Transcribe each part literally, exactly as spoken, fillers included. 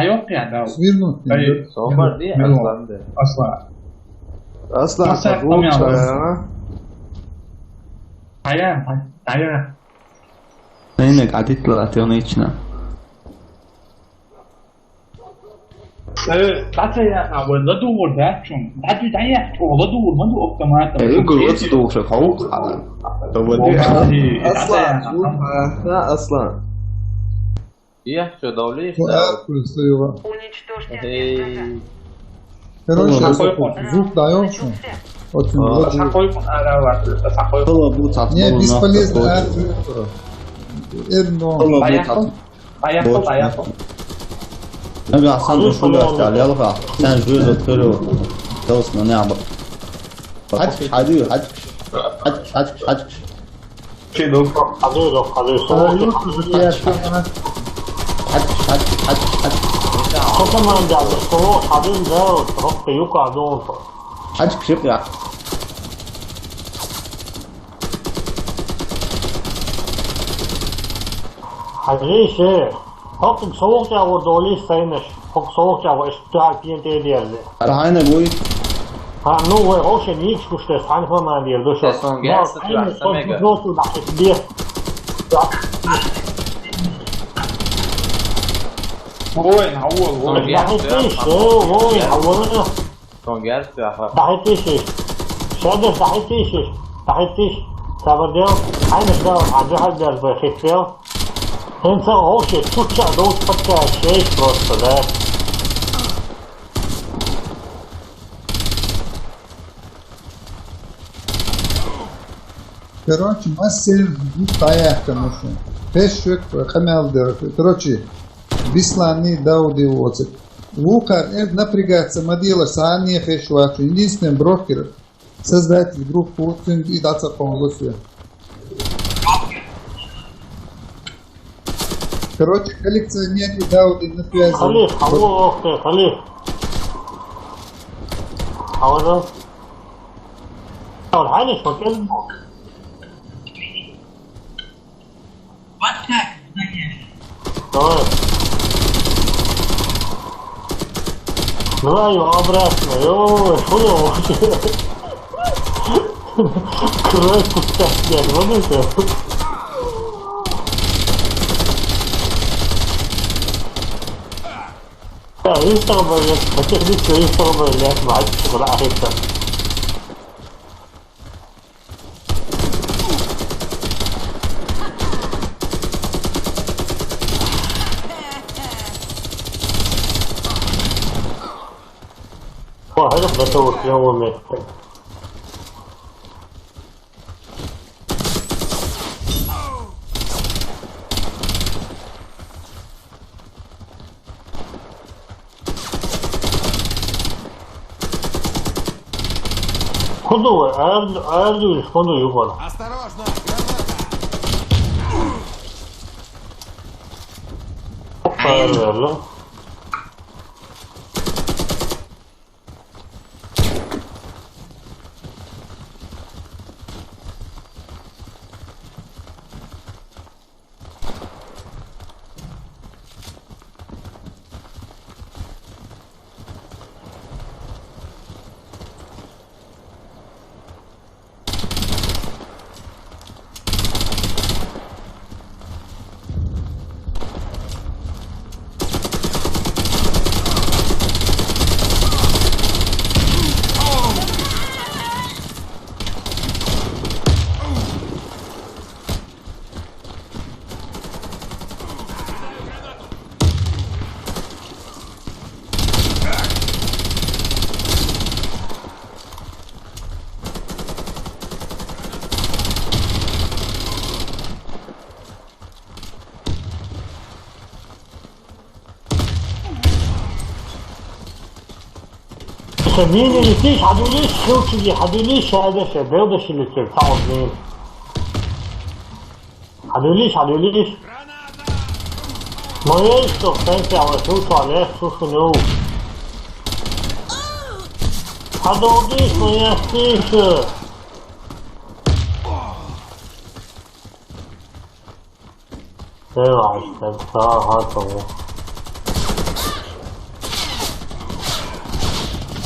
Yok ya, da. Svirnut. Hayır. Son var diye Melo. Aslan de. Aslan. Aslan, Aslan, kabuğu tamam. Çağırana. Hayır, hayır, hayır. Neyine, adit la, atıyor onun içine. Э, Катя, я на войну думал, да, чё? Да, ты, да, я, что, ладно, думал, ну, автоматом. Э, говорю, что уже паук, а, то вот. О, да, Аслан, да, Аслан. Я что, давление, что ли? Уничтожьте объект врага. Короче, звук даёшь? Вот. Сахой арава, сахой. Не, бесполезно. Эрно. Поехал. Поехал, поехал. Abi, Hasan, düşün biraz ya, Lelka. Sen yüz ötürü. Dostum, ne yapalım? Hadi, hadi, hadi. Hadi, hadi, hadi. Hadi, hadi, hadi. Hadi, hadi, hadi. Hadi, hadi, hadi. Хьажийша, хӀокхуьнга совгӀат чӀагӀо долийша сайнаш, хӀокху совгӀат чӀагӀо иштта дуьхьал пен тӀе а дерза. Ара хьайна буй? Хьа, ну, вай гӀовшен йийгаш гуш дерш, хьан хӀама дийр ду шо? Сон герз ца хьайна туьйхьа, сон сан мега. Ой, сон герз ца хьайна. ДӀахӀиттийша, ой, хьавала. Сон герз ца хьайна. ДӀахӀиттийша. Шадаш, дӀахӀиттийша. ДӀахӀиттийша. Сабар де. Хьайнаш дала, хьан дуьхьал дерза бай хиттел. ХӀинца гӀовши, чучча а довш паччахьаш шайш просто, да. Короче, массер дӀаяьккхина шу. Пешшек къамел дер. Короче, Бисланни Дауди воцург. Вукхар эр напрягаться ма делаш, цхьанне хеш вац. Единственный брокер, создатель группы, вот цуьнга и дӀа ца кховло соь. Короче, коллекционер и Дауди на связи. Халиф, алло, ох ты, Халиф. Алло. Алло, Халиф, вот я не мог. Давай. Давай его обратно. Ой, хуёво. Крой кусок, блядь, вот это. Да, есть тобой, блядь, хотел быть, есть тобой, блядь, мать, куда это? О, это готово, прямо место. Куда вы? Аярдуйли, куда вы, Егор? Осторожно, граната! Hayırlı. Мина летиш, хьадулиш, хилчиги, хьадулиш, шайда ше, белда ши летир, таун мин. Хьадулиш, хьадулиш. Моей, что, в центре, а вот тут туалет, слушай, ну. Хьадулиш, моя стиша. Давай, так, ага, того.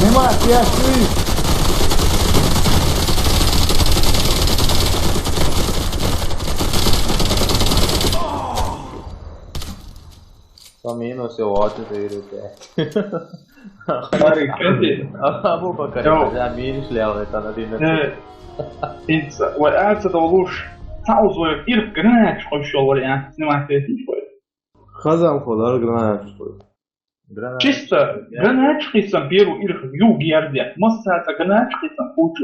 Нема, я шли. Só minusi, eu ótimo, eu iritän. Kari, kati. Abu Bakar, Joo. Ja minus leavre, että on siinä. Itse, vai äätsä tuo luš. Saus voi irkkä näks, kun se oli äätsä, ne mä teet niin voi. Hazal Hodar granat, što je. Granat. Čista, granatskissan piru irkkä, juu, gärdiä. Massa, että granatskissan puču.